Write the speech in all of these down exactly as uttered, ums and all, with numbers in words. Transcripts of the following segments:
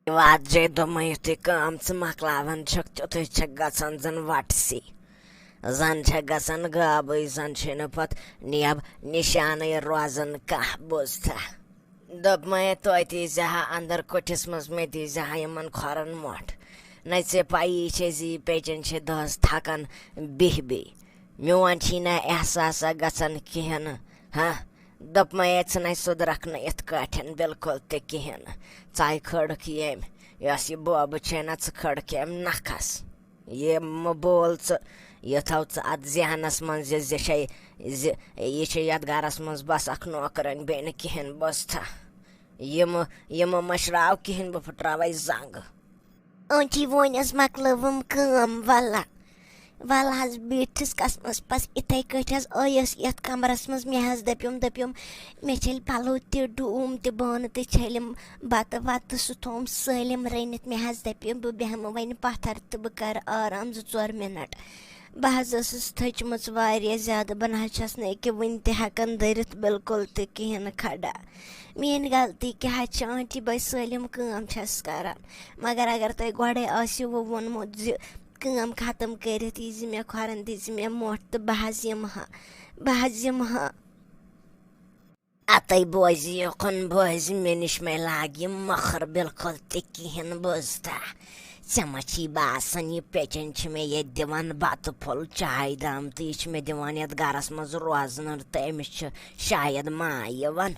واتھ جایہِ دوٚپمَے، یُتھُے کٲم ژٕ مۄکلاوان چھَکھ، تیُتھُے چھَکھ گژھان زَن وَٹسی۔ زَن چھَکھ گژھان غٲبٕے، زَن چھے نہٕ پَتہٕ نیب نِشانٕے روزان کانٛہہ، بوٗزتھا؟ دوٚپمَے، توتہِ یی زِ ہا اَندَر کُٹھِس منٛز، مےٚ دی زِ ہا یِمَن کھۄرَن مۄٹھ۔ نہ ژےٚ پَیی چھے زِ یہِ پیٚچَن چھِ دۄہَس تھَکان بِہہِ بِہہِ۔ میون چھی نہ احساسا گژھان کِہیٖنۍ نہٕ۔ ہاں، دوٚپمَے، ژٕ نَے سُدرَکھ نہٕ یِتھ کٲٹھۍ بِلکُل تہِ کِہیٖنۍ نہٕ۔ ژاے کھٔڑٕکھ ییٚمۍ، یۄس یہِ بوبہٕ چھے نہ، ژٕ کھٔڑٕکھ ییٚمۍ نَکھَس۔ یہِ مہٕ بول ژٕ، یہِ تھاو ژٕ اَتھ ذہنَس منٛز زِ، زِ چھے، زِ یہِ چھے یَتھ گَرَس منٛز بَس اَکھ نوکرٲنۍ، بیٚیہِ نہٕ کِہیٖنۍ، بوٗزتھا؟ یِمہٕ، یِمہٕ مٔشراو کِہیٖنۍ، بہٕ پھٕٹراوَے زنٛگہٕ۔ آنٹی، وۄنۍ حظ مۄکلٲوٕم کٲم، وَلہ۔ وَلہٕ حظ، بیٖٹھِس قسمَس پَس یِتھَے کٲٹھۍ حظ ٲیَس یَتھ کَمرَس منٛز۔ مےٚ حظ دَپیوم، دَپیوم، مےٚ چھٔلۍ پَلو تہِ، ڈوٗم تہِ، بانہٕ تہِ چھٔلِم، بَتہٕ وَتہٕ سُہ تھوم سٲلِم رٔنِتھ۔ مےٚ حظ دَپیوم، بہٕ بیٚہمہٕ وۄنۍ پَتھَر تہٕ بہٕ کَرٕ آرام زٕ ژور مِنَٹ۔ بہٕ حظ ٲسٕس تھٔچمٕژ واریاہ زیادٕ، بہٕ نہ حظ چھَس نہٕ أکیٛاہ وٕنہِ تہِ ہٮ۪کان دٔرِتھ بِلکُل تہِ کِہیٖنۍ نہٕ کھڑا۔ میٛٲنۍ غلطی کیٛاہ حظ چھِ، آنٹی، بہٕ سٲلِم کٲم چھَس کَران، مگر اگر تۄہہِ گۄڈَے آسِوٕ ووٚنمُت زِ کٲم ختم کٔرِتھ یی زِ مےٚ کھۄرَن، دِژ مےٚ مۄٹھ تہٕ بہٕ حظ یِمہٕ ہا، بہٕ حظ یِمہٕ ہا۔ اَتَے بوزِ یوکُن بوزِ، مےٚ نِش مَے لاگہِ یِم مۄخر بِلکُل تہِ کِہیٖنۍ، بوٗزتھا؟ ژےٚ ما چھی باسان، یہِ پیٚچَن چھِ مےٚ ییٚتہِ دِوان بَتہٕ پھوٚل، چاے دام، تہٕ یہِ چھِ مےٚ دِوان یَتھ گَرَس منٛز روزنہٕ، تہٕ أمِس چھِ شاید ماے یِوان۔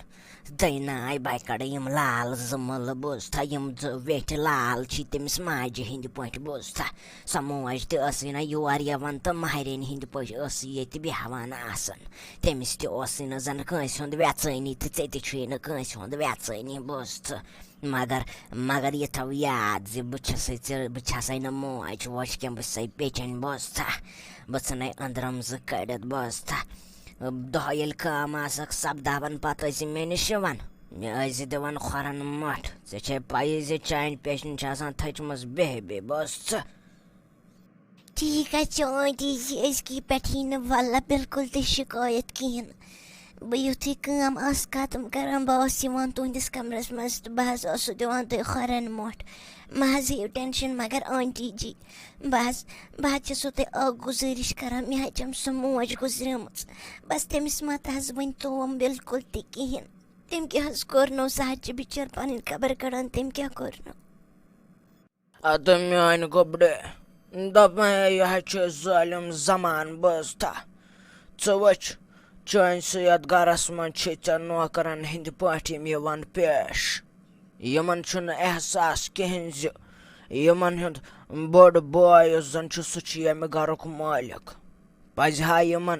دٔے ناے بَے کَڑٕ یِم لال زٕ مٕلہٕ، بوٗزتھا؟ یِم زٕ ویٚٹھِ لال چھی تٔمِس ماجہِ ہِنٛدِ پٲٹھۍ، بوٗزتھا؟ سۄ موج تہِ ٲسٕے نہ یور یِوان تہٕ ماہرِنہِ ہِنٛدِ پٲٹھۍ ٲسٕے ییٚتہِ بیٚہوان آسان۔ تٔمِس تہِ اوسٕے نہٕ زَن کٲنٛسہِ ہُنٛد وٮ۪ژٲنی تہٕ ژےٚ تہِ چھُے نہٕ کٲنٛسہِ ہُنٛد وٮ۪ژٲنی، بوٗزتھٕ؟ مگر، مگر یہِ تھاو یاد زِ بہٕ چھَسَے ژےٚ، بہٕ چھَسَے نہٕ موج ووج کینٛہہ، بہٕ چھَسَے پیٚچَن، بوٗزتھا؟ بہٕ ژھٕنَے أنٛدرَم زٕ کٔڑِتھ، بوٗزتھا؟ دۄہ ییٚلہِ کٲم آسَکھ سَپداوان، پَتہٕ ٲسۍ زِ مےٚ نِش یِوان، مےٚ ٲسۍ زِ دِوان کھۄرَن مۄٹھ۔ ژےٚ چھے پَیی زِ چانہِ پیٚچَن چھِ آسان تھٔچمٕژ بیٚہہِ بیٚہہِ، بوٗزتھٕ؟ ٹھیٖک حظ چھُ، آنٹی جی، أزکی پٮ۪ٹھ یی نہٕ وَلہ بِلکُل تہِ شِکایت کِہیٖنۍ۔ بہٕ یُتھُے کٲم ٲسٕس ختم کَران، بہٕ اوسُس یِوان تُہٕنٛدِس کَمرَس منٛز تہٕ بہٕ حظ اوسُس دِوان تۄہہِ کھۄرَن مۄٹھ۔ مہ حظ ہیٚیِو ٹٮ۪نشَن، مگر آنٹی جی، بہٕ حظ، بہٕ حظ چھَسو تۄہہِ اَکھ گُزٲرِش کَران، مےٚ حظ چھَم سۄ موج گُزریمٕژ۔ بَس تٔمِس مہ تہٕ حظ ؤنۍ توم بِلکُل تہِ کِہیٖنۍ۔ تٔمۍ کیٛاہ حظ کوٚرنو؟ سُہ حظ چھِ بِچٲر پَنٕنۍ قبر کَڑان، تٔمۍ کیٛاہ کوٚرنو؟ اَدٕ میٛانہِ گوٚبرِ، دَپمَے، یہِ حظ چھُ ظٲلِم زَمانہٕ، بوٗزتھا؟ ژٕ وٕچھ، چٲنۍ سٕے یَتھ گَرَس منٛز چھِ ژےٚ نوکرَن ہِنٛدِ پٲٹھۍ یِم یِوان پیش۔ یِمَن چھُنہٕ احساس کِہیٖنۍ زِ یِمَن ہُنٛد بوٚڑ بوے یُس زَن چھُ، سُہ چھُ ییٚمہِ گَرُک مٲلِک۔ پَزِ ہا یِمَن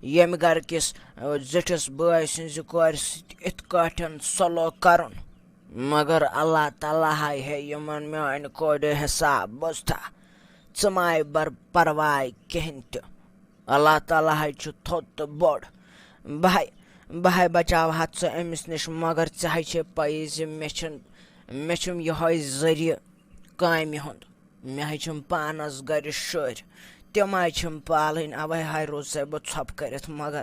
ییٚمہِ گَرٕ کِس، آ، زِٹھِس بٲے سٕنٛزِ کورِ سۭتۍ اِتھ کٲٹھۍ سلوک کَرُن۔ مگر اللہ تعالیٰ ہَے ہے یِمَن میٛانہِ کورِ حِساب، بوٗزتھا؟ ژٕ مَے بَر پَرواے کِہیٖنۍ تہِ۔ اللہ تعالیٰ ہَے چھُ تھوٚد تہٕ بوٚڑ۔ بہٕ ہَے، بہٕ ہَے بَچاوہَتھ ژٕ أمِس نِش، مگر ژےٚ ہَے چھے پَیی زِ مےٚ چھُنہٕ، مےٚ چھُم یِہوٚے ذٔریعہٕ کامہِ ہُنٛد۔ مےٚ حظ چھِم پانَس گَرِ شُرۍ، تِم حظ چھِم پالٕنۍ، اَوَے حظ روٗزسَے بہٕ ژھۄپہٕ کٔرِتھ۔ مگر،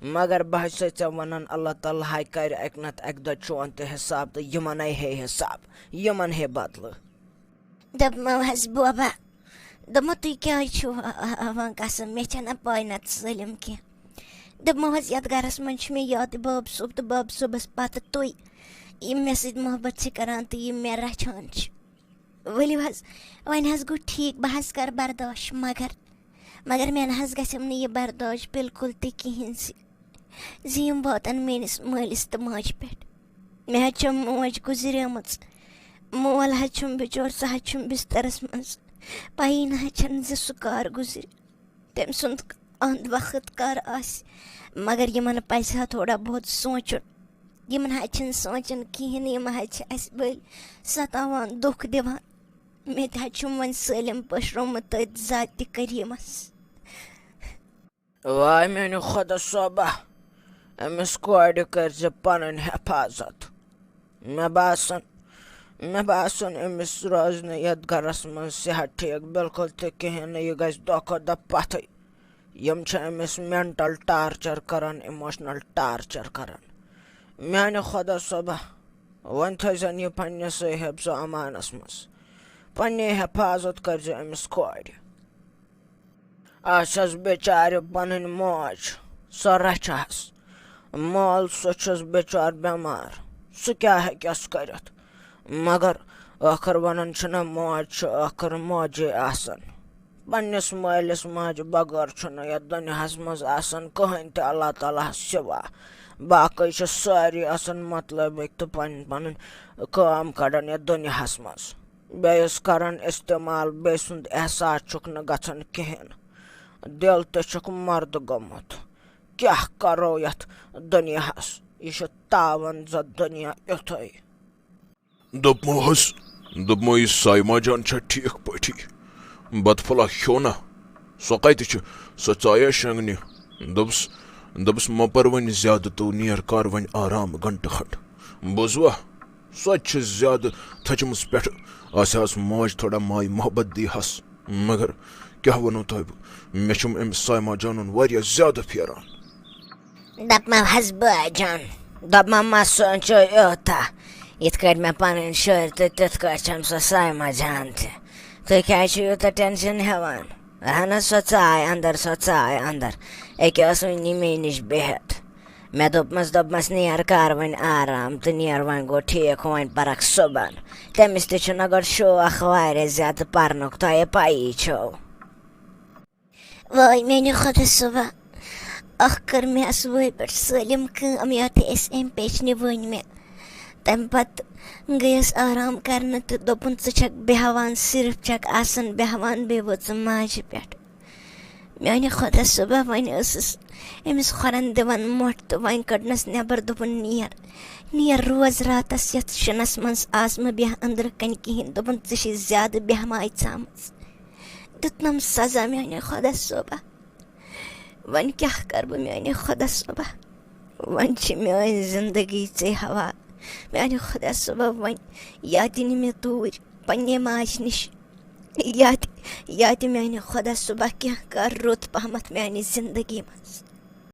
مگر بہٕ حظ چھُسَے ژےٚ وَنان، اللہ تعالیٰ ہَے کَرِ اَکہِ نَتہٕ اَکہِ دۄہ چون تہِ حِساب تہٕ یِمَن ہے ہے حِساب، یِمَن ہے بدلہٕ۔ دوٚپمو حظ بوبا، دوٚپمو، تُہۍ کیٛازِ چھِو ہا-، ہاوان قسم؟ مےٚ چھَنہ پَے نَتہٕ سٲلِم کینٛہہ۔ دوٚپمو حظ، یَتھ گَرَس منٛز چھُ مےٚ یاد باب صٲب تہٕ باب صٲبَس پَتہٕ تُہۍ، یِم مےٚ سۭتۍ محبت چھِ کَران تہٕ یِم مےٚ رَچھان چھِ۔ ؤلِو حظ، وۄنۍ حظ گوٚو ٹھیٖک، بہٕ حظ کَرٕ برداش، مگر، مگر مےٚ نہ حظ گژھٮ۪م نہٕ یہِ برداش بِلکُل تہِ کِہیٖنۍ زِ، زِ یِم واتَن میٛٲنِس مٲلِس تہٕ ماجہِ پٮ۪ٹھ۔ مےٚ حظ چھےٚ موج گُزریمٕژ، مول حظ چھُم بِچور، سُہ حظ چھُم بِستَرَس منٛز، پَیی نہ حظ چھَنہٕ زِ سُہ کَر گُزرِ۔ تٔمۍ سُنٛد اَنٛد وقت کر آسہِ، مگر یِمن پَزِ ہا تھوڑا بہت سونٛچُن۔ یِم نہ حظ چھِنہٕ سونٛچان کِہیٖنۍ، یِم حظ چھِ اَسہِ بٔلۍ ستاوان، دُکھ دِوان۔ مےٚ تہِ حظ چھُم وۄنۍ سٲلِم پٲٹھۍ رومُت تٔتھۍ ذاتِ کریٖمَس۔ واے میٛانہِ خۄدا صٲبہ، أمِس کورِ کٔرۍزِ پَنٕنۍ حفاظت۔ مےٚ باسان، مےٚ باسان، أمِس روزِ نہٕ یَتھ گَرَس منٛز صحت ٹھیٖک بِلکُل تہِ کِہیٖنۍ نہٕ۔ یہِ گژھِ دۄہ کھۄتہٕ دۄہ پَتھٕے۔ یِم چھِ أمِس mental torture کَران، emotional torture کَران۔ میٛانہِ خۄدا صٲبہ، وۄنۍ تھٲیزٮ۪ن یہِ پننِسٕے حفظ و امانس منٛز۔ پننہِ حفاظت کٔرزِ أمِس کورِ۔ آ، چھَس بِچارِ پنٕنۍ موج، سۄ رچھہس۔ مول سُہ چھُس بِچار بٮ۪مار، سُہ کیٛاہ ہیٚکٮ۪س کٔرِتھ؟ مگر ٲخٕر ونان چھِنہ، موج چھِ ٲخٕر موجے آسان۔ پننِس مٲلِس ماجہِ بغٲر چھُنہٕ یتھ دُنیاہس منٛز آسان کٕہٕنۍ تہِ اللہ تعالیٰ ہس سوا۔ باقٕے چھِ سٲری آسان مطلبٕکۍ تہٕ پنٕنۍ پنٕنۍ کٲم کڑان یتھ دُنیاہس منٛز۔ بیٚیِس کران استعمال، بیٚیہِ سُنٛد احساس چھُکھ نہٕ گژھان کِہیٖنۍ۔ دِل تہِ چھُکھ مرد گوٚمُت۔ کیٛاہ کرو یتھ دُنیاہس؟ یہِ چھُ تاوان زد دُنیا یُتھُے۔ دوٚپمو حظ، دوٚپمو، یہِ سایما جان چھا ٹھیٖک پٲٹھی؟ بتہٕ پھوٚلہ کھیوٚو نا؟ سۄ کتہِ چھِ؟ سۄ ژایہ شۄنٛگنہِ۔ دوٚپُس، دوٚپُس، مہ پر وۄنۍ زیادٕ، تو نیر کر وۄنۍ آرام گھنٹہٕ کھنٛڈ۔ بوٗزوا؟ سۄ تہِ چھِ زیادٕ تھٔچمٕژ پٮ۪ٹھٕ۔ آسہِ ہس موج تھوڑا ماے محبت دی ہس۔ مگر کیٛاہ وَنو تۄہہِ بہٕ، مےٚ چھُم أمِس سایما جانُن واریاہ زیادٕ پھیران۔ دَپمَو حظ بٲے جان، دَپمَو مہ سونٛچو یوٗتاہ۔ یِتھ کٲٹھۍ مےٚ پَنٕنۍ شُرۍ تہٕ تِتھ کٲٹھۍ چھَم سۄ سایما جان تہِ۔ تُہۍ کیٛازِ چھِو یوٗتاہ ٹٮ۪نشَن ہٮ۪وان؟ اَہَن حظ، سۄ ژاے اَندَر، سۄ ژاے اَندَر۔ أکیٛاہ ٲس وٕنی مے نِش بِہِتھ۔ مےٚ دوٚپمَس، دوٚپمَس، "نیر کر وۄنۍ آرام تہٕ نیر وۄنۍ گوٚو ٹھیٖک، وۄنۍ پَرَکھ صُبحن۔" تٔمِس تہِ چھُنہ گۄڈٕ شوق واریاہ زیادٕ پَرنُک، تۄہے پَیی چھو۔ وٲے میٛانہِ خۄدا صٲبا، اَکھ کٔر مےٚ اَسہٕ وٲے پٮ۪ٹھ سٲلِم کٲم، یَتھ أسۍ أمۍ پیچنہِ ؤنۍ مےٚ۔ تَمہِ پَتہٕ گٔیَس آرام کَرنہٕ تہٕ دوٚپُن، "ژٕ چھَکھ بیٚہوان، صرف چھَکھ آسان بیٚہوان، بیٚیہِ وٲژٕم ماجہِ پٮ۪ٹھ۔" میٛانہِ خۄدا صٲبا، وۄنۍ ٲسٕس أمِس کھۄرَن دِوان مۄٹھ تہٕ وۄنۍ کٔڈنَس نٮ۪بَر، دوٚپُن، "نیر، نیر روز راتَس یَتھ شِنَس منٛز، آز مہٕ بیٚہہ أنٛدرٕ کَنہِ کِہیٖنۍ۔" دوٚپُن، "ژٕ چھے زیادٕ بیٚہماے ژامٕژ۔" دیُتنَم سزا میٛانہِ خۄدا صٲبا۔ وۄنۍ کیٛاہ کَرٕ بہٕ میٛانہِ خۄدا صٲبا؟ وۄنۍ چھِ میٛٲنۍ زِندگی ژےٚ حوالہٕ۔ میٛانہِ خۄدا صٲبا، وۄنۍ یا دِ نہٕ مےٚ توٗرۍ پنٛنہِ ماجہِ نِش، یا تہِ، یا تہِ میٛانہِ خۄدا صٲبا، کینٛہہ کَر رُت پَہمَتھ میٛانہِ زِندگی منٛز۔